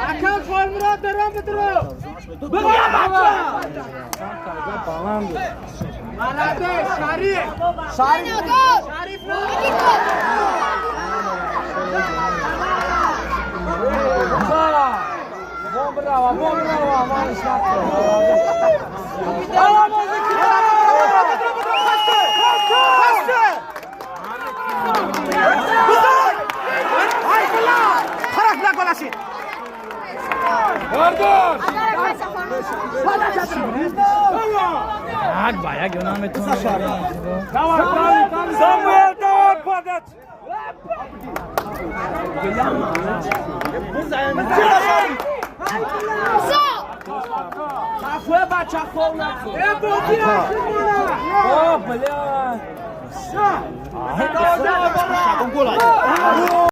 Акам Холмурод даром бидро. Бигир бача. Молодец, Шариф. Шариф. Шариф. Браво, браво, малыш. Так, баяк ё наметавонад. Самуэл, давай подать! О, бля! О, бля.